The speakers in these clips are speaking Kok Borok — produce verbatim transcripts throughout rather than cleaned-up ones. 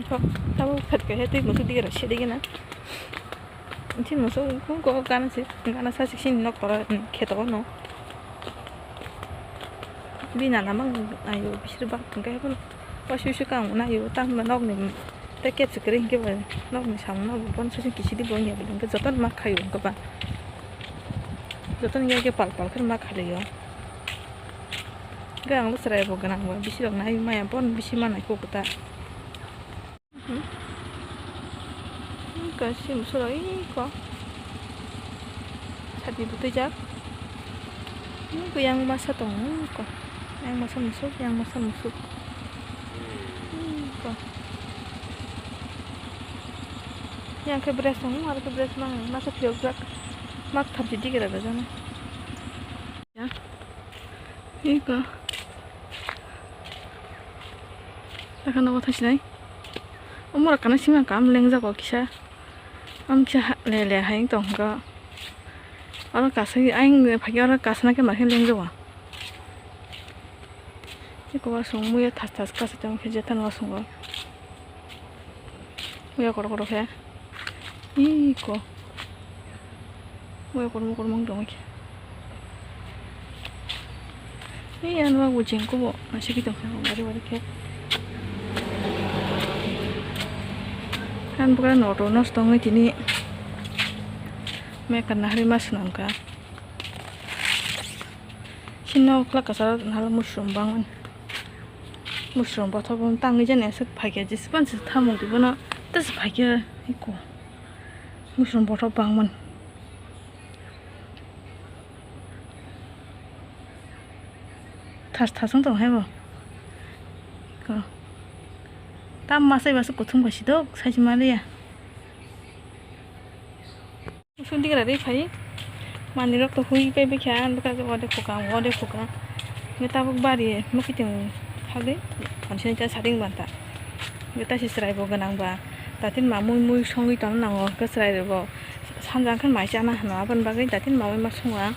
Tabuk phet kaisa twi musu digira sedigena. Chini musu ko gana se gana sa sini nok tora kheto no. Bini nana mang ayo bisir bak hwnkhe hebo wasu wasu kang nayo tamo nokni tei kep se kwrwi hwnkhe bo nokni samung no bo bono sasing kisidi bo wngya bo hwnkhe jotono ma khaio hwnkhe ba jotono yak yak pal pal khe ma khaio hwnkhe ang bo chwrai bo gwnang ba bisi rok nai maya bono bisi ma nai kok ta. Kasim sura iko. Sadi butui jak. Iko yang masa tongo iko. Yang masa musuk, yang masa musuk. Iko. Yang ke beres tongo, aro ke beres mang masa phiyok jak. Mak thap jidi kira da jana. Ya. Iko. Takha nogo thasinai. Omorok kana sima kam lengjago kisa. Am kisa le le hai tong ga. Oro kasa ayang phagi oro kasa na ke ma khe lengjago. Iko wasung muya thas thas kasa tong khe jetan wasungo. Muya kotor kotor khe. Iko. Muya kormo kormo wng tongwi khe. Ei ano bo jengkhe bo asugwi tongkha wari wari khe. Ang bwkha noto nosto wngwi tini mekar nahari ma swnamkha. Sino kwlaka sara nalo mushroom bangmani. Mushroom bothop bo tangwi jani aswk phaikhe, jespan se thamung twi bono tei se phaikhe eko. Mushroom bothop bangmani. Thas thas wng tong hai bo. Ko. Tam masai basu kuthum bai sidok sai se maliya. Usundi gra ri phai. Mani rok to hui pai bai kha, ang bwkha ode phuka, ode phuka. Nge tabuk bari, mukitwng hagwi, phansi nai ta saring banta. Nge ta se chwrai bo gwnang ba. Tatin ma mui mui songwi tong nango, hwnkhe chwrai rok bo. Sanja wngkha mai chana hwno, aboni bagwi tatin ma mui ma songo ang.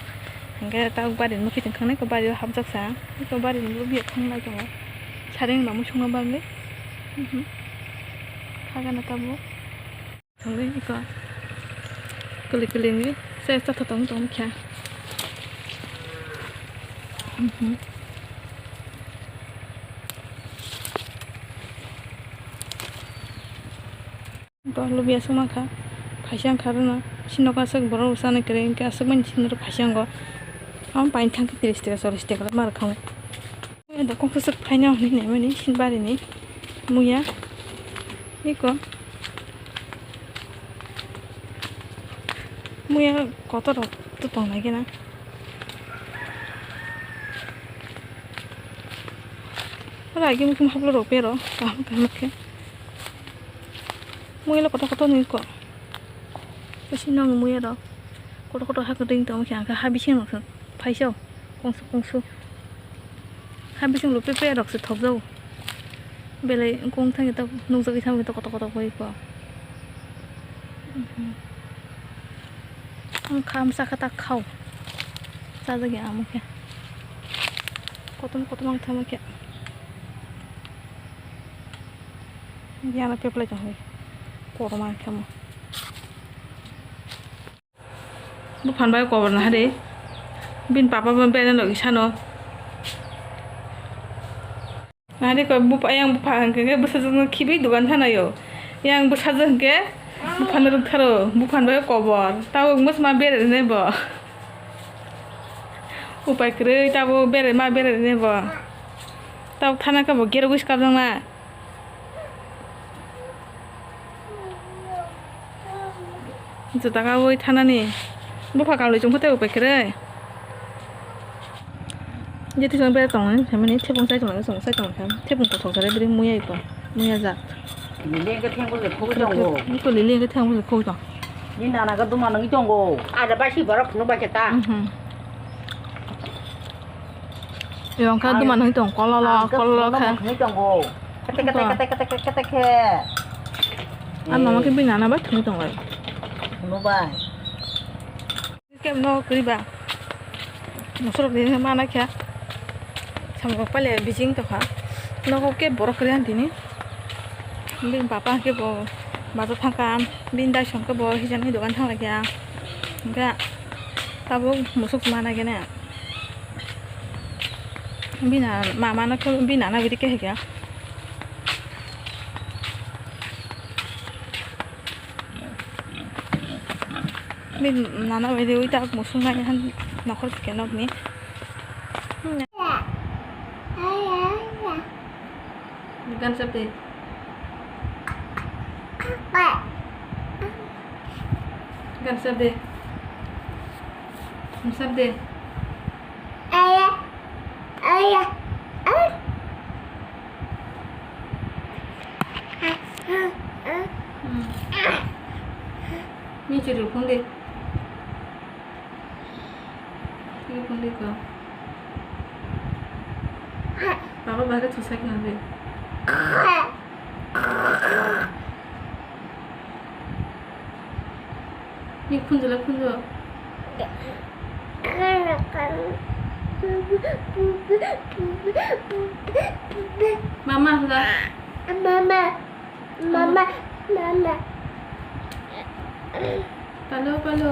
Hwnkhe tabuk bari mukitwng khangnai ko bari o hapjak sa. Ko bari ni biyok khangnai tongo. Saring ma mui songma bagwi. Mhm. Khagana tabuk. Thangwi iko kwlwi kwlwi wngwi se chatha tong tong kha. Mhm. To lubi aswk mankha, phaisa wngkha rwno, sini nogo aswk borok rwchani kwrwi hwnkhe aswk mani sini rw phaisa wngo. Amo paini thangkhe tris taka, chollish taka ma rwkha. Oi da kok swk phaina hwnwi naimani sini barini muya. Eko muya kotor rok to tong nai gena. Ora agi mukhum haplo rok pero kaham kaham khe. Muya lo kotor kotor ni ko. Bisi nang muya rok. Kotor kotor ha kwtwing tong khe ang khe ha bising rok phaisa o kongsu kongsu. Ha bising rok pepe rok se thok jao. Belai kong thang ta nukjagwi thang ta kotor kotor bai ko. Ang kham sa kha ta khao. Sa jagi amo khe. Kotor kotor ang thang khe. Yana peplai tong hai. Kotor ma khe mo. Buphan bai kobor na hade. Bin papa bo bena logi sano. Nahade ko bupa yang bupha hangke ke bwsajwk no khibi dugan thana yo. Yang bwsajwk hangke buphan rwk tharo buphan bai kobor. Tabo mus ma bere ne bo. Upai kwrwi tabo bere ma bere ne bo. Tabo thana ka bo gero gis kabjang na. Juta kawi thanani. Bupha kalwi chwng phai tei upai khe re. Jeti chwng bera tongmani, thaimani thepung chai tongmani, chwng chai tongmani, thepung kothok jare bini muya iko, muya jak. Lili hwnkhe thengbo se khogwi tongo. Iko lili hwnkhe thengbo se khogwi tong. Ni nana ga duma nangwi tongo. Ada basi borok phunuk bai khe ta. Mhm. Eyang khe duma nangwi tong, kololo, kololo khe. Nangwi tongo. Kete, kete, kete, kete, kete, kete khe. Ang mama khe bini nana bai thwngwi tongo. Phunuk bai. Khe no kwrwi ba. Mosorok ni mana khe. Samung pale bijing tokha. Nogo khe borok kwrwi ang tini. Bini papa hwnkhe bo bazar thangkha, bini dai songkhe bo hijani dogan thanglaikha. Hwnkhe tabuk musuk mana gene. Bini mama no khe bini nana bidi khe hwnkhe. Bini nana bidi ui tabuk musuk nai han nokhor khe nokni. Gan sab de. Gan sab de. Sab de. Hmm. Ni chiri phone de. Ini pun dito. Papa bakit susah kenapa? Ini pun jelas pun jelas. Mama lah. Mama. Mama, mama. Palo, palo.